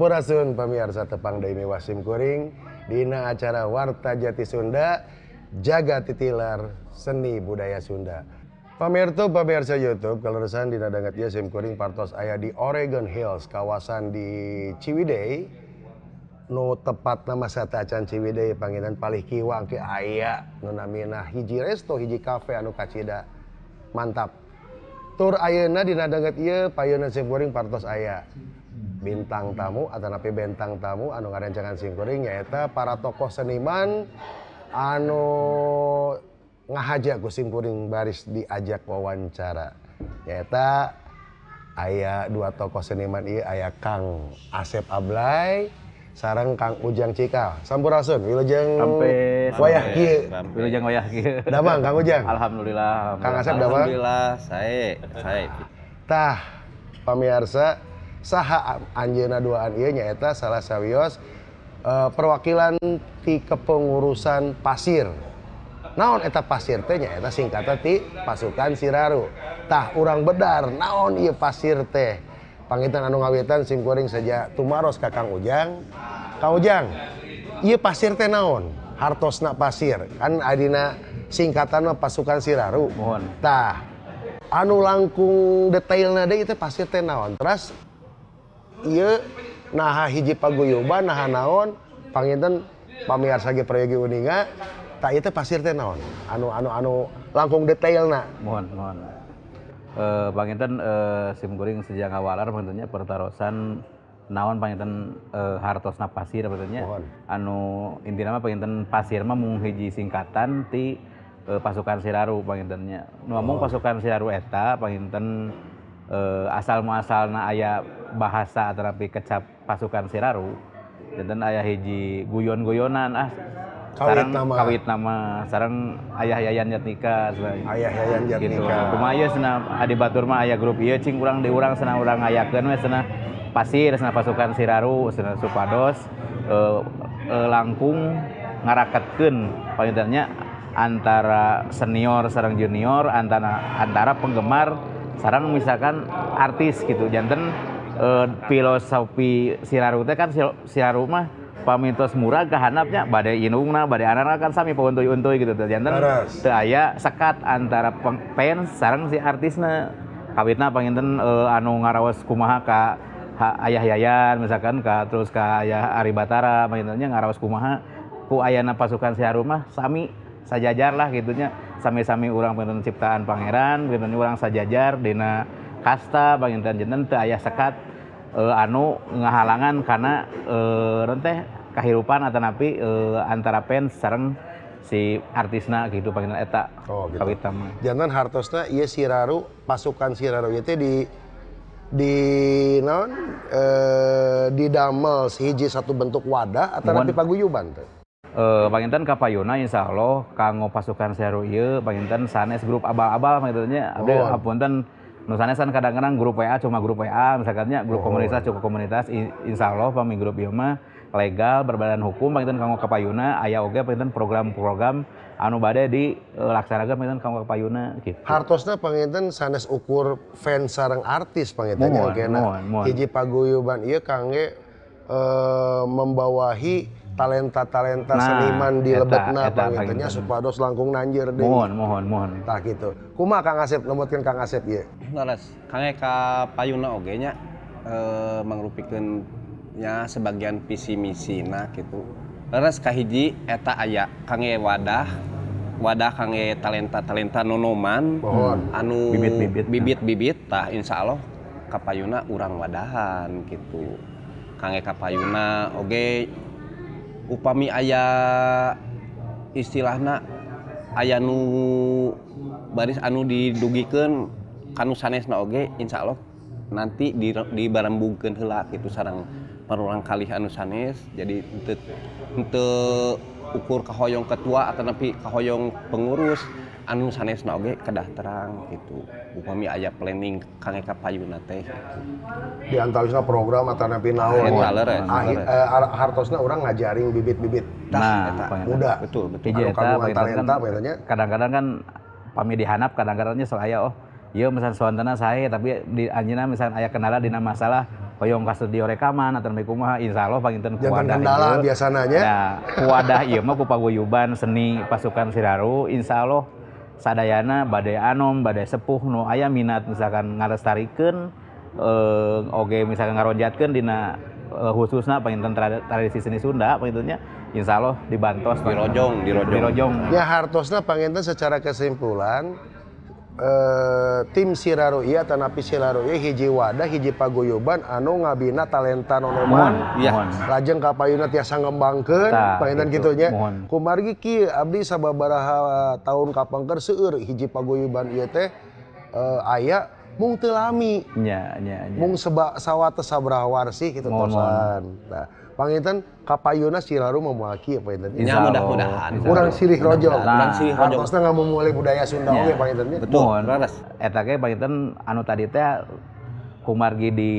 Sampurasun pamirsa, tepang deui miwah simkuring dina acara Warta Jati Sunda, jaga titilar seni budaya Sunda. Pamirsa, pamirsa YouTube, kaleresan dina danget ieu simkuring partos aya di Oregon Hills, kawasan di Ciwidey. Nu tepatna mah sateuacan Ciwidey, panginten palih kiwa engke aya nu namina hiji resto, hiji kafe anu kacida mantap. Tur ayeuna dina danget ieu payeunan simkuring partos aya bintang tamu atanapi bentang tamu anu ngarencangan simkuring, nyaeta para tokoh seniman anu ngahaja ku simkuring baris diajak wawancara. Nyaeta aya dua tokoh seniman ieu, aya Kang Asep Ablay sareng Kang Ujang Cikal. Sampurasun, wilujeng wayah kieu. Wilujeng wayah kieu. Damang Kang Ujang. Alhamdulillah. Kang Asep damang. Alhamdulillah, sae, sae. Tah, pamirsa, saha anjeunna duaan ieu? Nyaeta salah sawios perwakilan ti kepengurusan Pasir. Naon eta Pasir teh? Nyaeta singkatan ti Pasukan Siraru. Tah, urang bedar naon ieu Pasir teh. Panginten anu ngawitan simkuring saja tumaros ka Kang Ujang. Kang Ujang, ieu Pasir teh naon? Hartosna Pasir kan adina singkatan mah Pasukan Siraru. Mohon. Tah, anu langkung detailna deui teh Pasir teh naon? Terus ieu naha hiji paguyuban, naha naon? Panginten pamirsa ge prayogi uninga, tah ieu teh Pasir teh naon? Anu anu anu langkung detailna. Mohon, mohon. Panginten simkuring sejak awalar pangintennya pertarosan naon panginten hartosna Pasir pangintennya. Anu intina mah panginten Pasir mah mung hiji singkatan ti Pasukan Siraru pangintennya. Nu ngomong Pasukan Siraru eta panginten asal muasalna aya bahasa atanapi kecap Pasukan Siraru. Janten aya hiji guyon-guyonan kawit sareng nama. Kawit nama sareng Ayah Yayan Jatnika. Ayah Yayan gitu. Jatnika. Kumaha ieu cenah adi batur mah aya grup ieu, cing urang di urang cenah, urang ngayakeun we cenah Pasir cenah, Pasukan Siraru cenah, supados langkung ngaraketkeun pangintennya antara senior sareng junior, antara antara penggemar sareng misalkan artis gitu. Janten filosofi Siraru teh kan Siraru mah pamintos murah ka handapnya, bade indungna bade anakna kan sami pauntuy-untuy gitu teh. Janten teu aya sekat antara fans sareng si artisna. Kawitna panginten anu ngaraos kumaha ka Ayah Yayan misalkan, ka terus ka Ayah Ari Batara pangintennya, ngaraos kumaha ku ayana Pasukan Siraru mah sami sajajar lah gitunya, sami-sami urang panginten ciptaan Pangeran panginten, urang sajajar dina kasta panginten. Janten teu aya sekat anu ngahalangan karena teh kahirupan atanapi antara fans sareng si artisna gitu panginten eta. Oh, gitu. Kawitna mah. Janten hartosna ieu Siraru, Pasukan Siraru ieu teh di naon didamel hiji satu bentuk wadah atanapi paguyuban teh? Panginten kapayuna insyaallah kanggo Pasukan Siraru ieu panginten sanes grup abal-abal pangintennya. Abdi hapunten nu sanes kan kadang-kadang grup WA, cuma grup WA misalkannya, grup komunitas cukup komunitas. Insyaallah pami grup ieu mah legal, berbadan hukum. Panginten kanggo kapayuna aya oge panginten program-program anu bade dilaksanakeun panginten kanggo kapayuna gitu. Hartosna panginten sanes ukur fans sareng artis panginten nya Mohon, mohon, mohon. Hiji paguyuban ieu kangge membawahi talenta-talenta Nah, seniman di eta, lebetna eta pangintennya panginten. Supados langkung nanjeur deui. Mohon, mohon, mohon. Tah kitu. Kumaha Kang Asep, numutkeun Kang Asep ieu? Leres, kangge ka payuna oge nya mangrupikeun nya sebagian visi misina gitu. Leres, kahiji eta aya kangge wadah wadah kangge talenta-talenta nonoman anu Bibit-bibit. Bibit-bibit. Tah, insyaallah kapayuna urang wadahan gitu. Kangge kapayuna oge upami aya istilahna aya nu baris anu didugikeun kanu sanesna oge, insyaallah nanti dibarembugkeun heula gitu sareng parurang kalih anu sanes. Jadi henteu henteu ukur kahoyong ketua atau nepi kahoyong pengurus anu sanesna oge kedah terang gitu upami aya planning kangge kapayuna teh gitu. Di antawisna program atanapi naon. Eta leres, leres. Hartosna urang ngajaring bibit-bibit Tah, Nah, eta. panginten. Muda. Betul, betul. Hiji Anu eta kagungan panginten kan talenta pangintennya. Kadang-kadang kan pami dihanap kadang-kadangnya sok aya, oh ieu misalnya soantena sae, tapi di anjeunna misalnya aya kendala dina masalah Hoyong ka studio rekaman atau nembe kumaha, insyaallah panginten ku Janten wadah kendala ieu. Biasana nya. Nah, ku wadah ieu mah ku paguyuban seni pasukan Siraru, insyaallah sadayana bade anom, bade sepuh nu aya minat misalkan ngalestarikeun oge misalkan ngaronjatkeun dina khususna panginten tradisi seni Sunda panginten nya, insyaallah dibantos. Dirojong, dirojong. Dirojong. Ya, hartosna panginten secara kesimpulan tim Siraru ieu atanapi Siraru ieu hiji wadah, hiji paguyuban anu ngabina talenta nonoman. Iya. Mohon. Lajeng kapayuna tiasa ngembangkeun Tah, panginten gitu. kitu nya. Mohon. Kumargi kieu, abdi sababaraha tahun kapengker seueur hiji paguyuban ieu teh aya mung teu lami. Nya, nya, nya. Mung seba sawates sabaraha warsih gitu Mohon, tosan. Nah, panginten kapayuna Siraru moal kieu panginten. Ya, Insya Allah. mudah-mudahan. Urang silih rojong. Urang silih rojong. Hartosna ngamumule budaya Sunda Ya. oge panginten nya. Betul, Mohon. leres. Eta ge panginten anu tadi teh kumargi di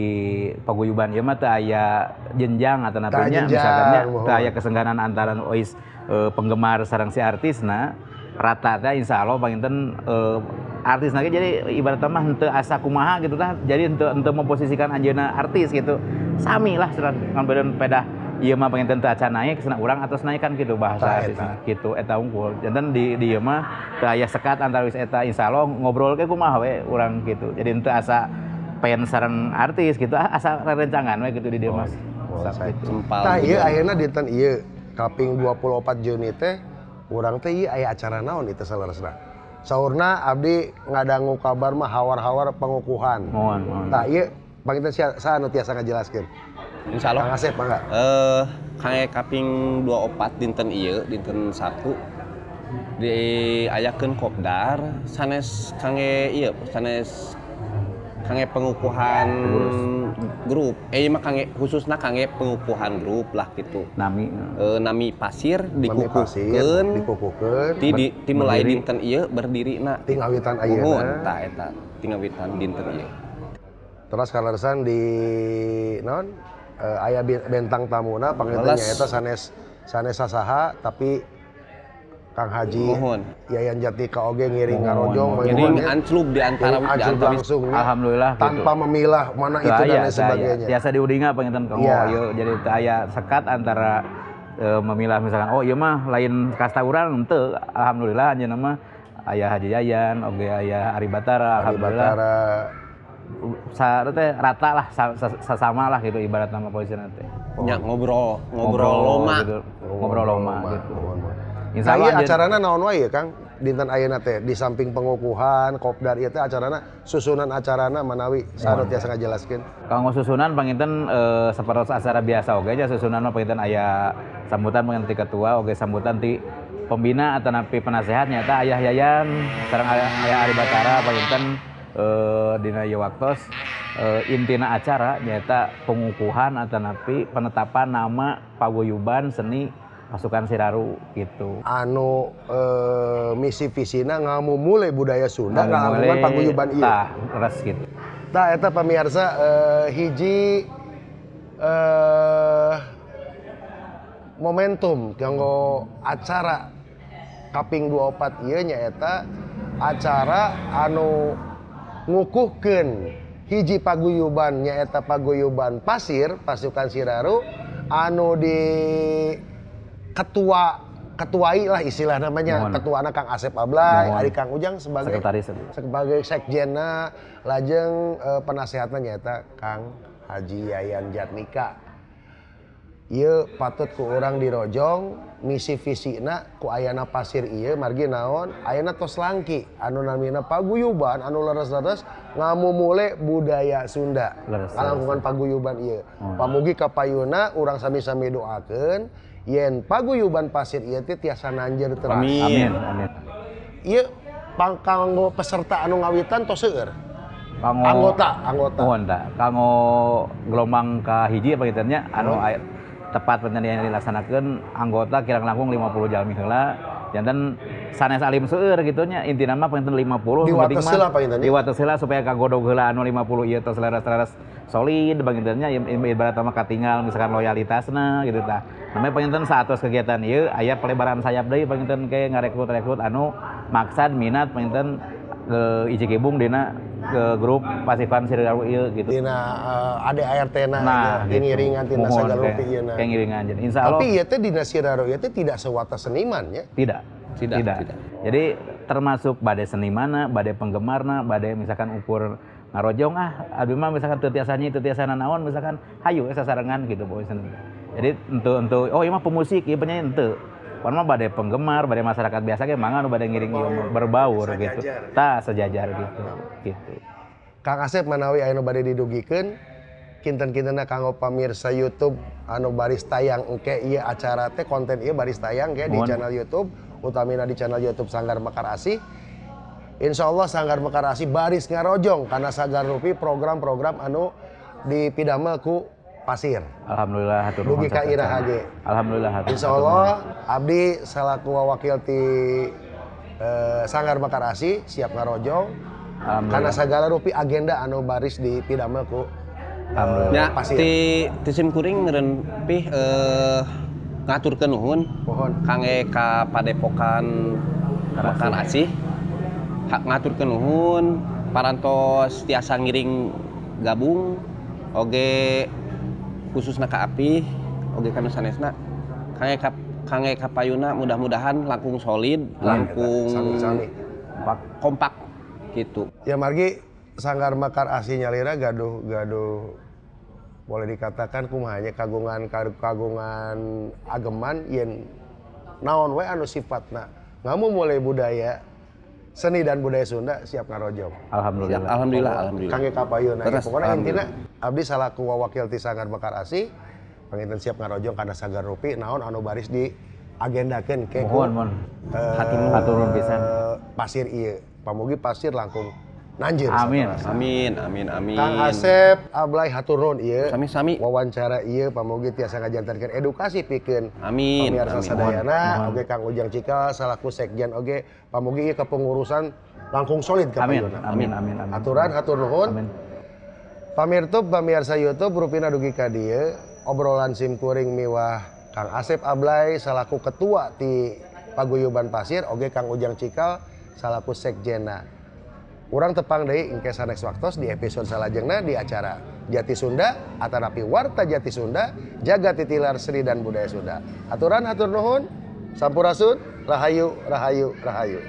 paguyuban ieu mah teu aya jenjang atau Teu napinya jenjang, misalkan nya mohon. teu aya kesengganan antara ois penggemar sareng si artisna rata teh, insyaallah panginten artis ge jadi ibaratnya mah henteu asa kumaha gitu tah, jadi henteu henteu memposisikan anjeunna artis gitu, sami lah cenah ngan beureun pedah ieu mah panginten teu acan naik cenah urang atos naik kan gitu bahasa Tah, artisna gitu. Eta unggul janten di ieu mah teu aya sekat antara wis eta, insyaallah ngobrol ke kumaha we urang gitu, jadi henteu asa pengen sareng artis gitu, ah, asa rerencangan we gitu di dieu mah. Oh, Sok saya. gitu. Sempal. Tah, ieu ayeuna dinten ieu kaping 24 Juni teh urang teh ieu aya acara naon itu saleresna? Saurna abdi ngadangu kabar mah hawar-hawar pengukuhan. Mohon, mohon. Tah, ieu panginten sia saha anu tiasa ngajelaskeun? Insya Allah. Kang Asep mangga. Kangge kaping 24 dinten ieu, dinten Sabtu diayakeun kopdar sanes kangge ieu, sanes kangge pengukuhan grup. Eh, ieu mah kangge khususna kangge pengukuhan grup lah gitu. Nami. Nami pasir Nami pasir dikukuhkeun dikukuhkeun ti di, ti mulai Berdiri. dinten ieu berdirina. Ti ngawitan Muhun, ayeuna. tah eta ti ngawitan dinten ieu. Terus kaleresan di naon aya bentang tamuna panginten Leles. nyaeta sanes sanes sasaha tapi Kang Haji Muhun. Yayan Jatnika oge ngiring Muhun, ngarojong muhun. Ngiring panginten nya. anclub di antara Ngiring di anclub antara langsung nya. Alhamdulillah gitu. Tanpa memilah mana itu dan lain sebagainya. Biasa diudinga panginten kang Iya. oh, ieu jadi teu aya sekat antara memilah misalkan oh ieu mah lain kasta urang henteu. Alhamdulillah anjeunna mah aya Haji Yayan oge aya Ari Batara, Ari alhamdulillah. Batara. Sa teh rata lah sasama lah gitu ibarat nama posisinya teh. Nya ngobrol, ngobrol loma. Gitu. Ngobrol loma gitu. Mohon, mohon. Insya Nah, Allah ieu acarana naon wae ya, Kang? Dinten ayeuna teh di samping pengukuhan, kopdar ieu teh acarana, susunan acarana manawi saha nu tiasa ngajelaskeun? Kanggo susunan panginten sapertos acara biasa oge nya, susunan mah panginten aya sambutan panginten ti ketua oge sambutan ti pembina atanapi penasehat nyata Ayah Yayan sareng ayah Ari Batara. Panginten dina ieu waktos intina acara nyata pengukuhan atanapi penetapan nama paguyuban seni pasukan Siraru gitu. Anu misi visina ngamumule budaya Sunda ngalangkungan paguyuban ieu. Tah, leres gitu. Tah, eta pamirsa hiji momentum kanggo acara kaping 24 ieu nyaeta acara anu ngukuhkeun hiji paguyuban nyaeta paguyuban pasir pasukan Siraru anu di ketua ketuai lah istilah namanya. Mohon. Ketuana Kang Asep Ablay, Mohon. ari Kang Ujang sebagai sekretaris. Sebagai sekjenna, lajeng penasehatna nyaeta Kang Haji Yayan Jatnika. Ieu patut ku urang dirojong misi visina ku ayana pasir ieu, margi naon ayana tos langki anu namina paguyuban anu leres-leres ngamumule budaya Sunda. Leres, Kalangkungan paguyuban ieu. Pamugi kapayuna urang sami-sami doakeun yen paguyuban pasir ieu teh tiasa nanjer terus. Amin. Amin, amin. Ieu kanggo peserta anu ngawitan tos seueur? Kanggo Anggota, anggota. Mohon tah. Kanggo gelombang ka hiji apa gitu nya anu tepat penelitian yang dilaksanakan anggota kirang langkung 50 jalmi heula, janten sanes alim seueur gitu nya, intina mah panginten 50. Diwates Nu penting mah heula panginten nya. Diwates heula supaya kagodog heula anu 50 ieu tos leres-leres solid panginten nya, ibarat mah katinggal misalkan loyalitasna gitu tah. Namanya panginten saatos kegiatan ieu aya pelebaran sayap deui panginten ke ngarekrut-rekrut anu maksad minat panginten Icikibung dina ke grup Pasifan Siraru ieu gitu. Dina ADART-na nah, gitu. Ngiringan tina sagala rupi ieu na. Kayak ngiringan jadi. Insya Allah. Tapi ieu teh dina Siraru ieu teh tidak sewatas seniman ya? Tidak. Tidak. Jadi termasuk bade senimana, bade penggemarna, bade misalkan ukur ngarojong abdi mah misalkan teu tiasa nyi, teu tiasa nanaon misalkan hayu sasarengan gitu pokoknya. Jadi untuk oh ieu mah pemusik, ieu penyanyi henteu. Pokoknya mah bade penggemar, bade masyarakat biasa ge mangga nu bade ngiring ieu berbaur gitu. Tah sejajar gitu. Gitu. Kang Asep manawi aya nu bade didugikeun kinten-kintenna kanggo pamirsa YouTube anu baris tayang engke ieu acara teh konten ieu baris tayang ke di channel YouTube, utamina di channel YouTube Sanggar Mekar Asih. Insya Allah Sanggar Mekar Asih baris ngarojong karena sagala rupi program-program anu dipidamel ku Pasir. Alhamdulillah hatur nuhun. Dugi ka iraha ge. Alhamdulillah hatur. Insya Allah abdi salaku wakil ti Sanggar Mekar Asih siap ngarojong karena sagala rupi agenda anu baris dipidamel ku Alhamdulillah. Pasir. Ti sim kuring meureun pih ngaturkeun nuhun kangge ka Padepokan Mekar Asih. Ngaturkeun nuhun parantos tiasa ngiring gabung oge khususna ka Apih oge ka nu sanesna kangge kapayuna mudah-mudahan langkung solid, langkung sami-sami kompak gitu. Ya margi Sanggar Mekar Asih nyalira gaduh boleh dikatakan kumaha nya kagungan ageman yen naon we anu sifatna ngamu mulai budaya seni dan budaya Sunda siap ngarojong. Alhamdulillah. Siap, alhamdulillah, alhamdulillah. Kangge kapayuna. Pokoknya intina abdi salaku wakil ti Sanggar Mekar Asih panginten siap ngarojong kana sagala rupi naon anu baris di agendakeun ke mohon hatur nuhun pisan. Pasir ieu. Pamugi pasir langkung nanjir. Amin. Amin, amin, amin. Kang Asep Ablay hatur nuhun ieu. Sami-sami. Wawancara ieu pamugi tiasa ngajantenkeun edukasi pikeun. Amin. Pamirsa sadayana oge Kang Ujang Cikal salaku sekjen oge pamugi ieu kepengurusan langkung solid ka payuna. Amin, amin, amin. Aturan hatur nuhun. Amin. Pamirsa pamirsa YouTube rupina dugi ka dieu obrolan sim kuring miwah Kang Asep Ablay salaku ketua ti Paguyuban Pasir oge Kang Ujang Cikal salaku sekjenna. Urang tepang deui engke sanes waktos di episode salajengna di acara Jati Sunda atanapi Warta Jati Sunda jaga titilar seni dan budaya Sunda. Aturan hatur nuhun, sampurasun, rahayu, rahayu, rahayu.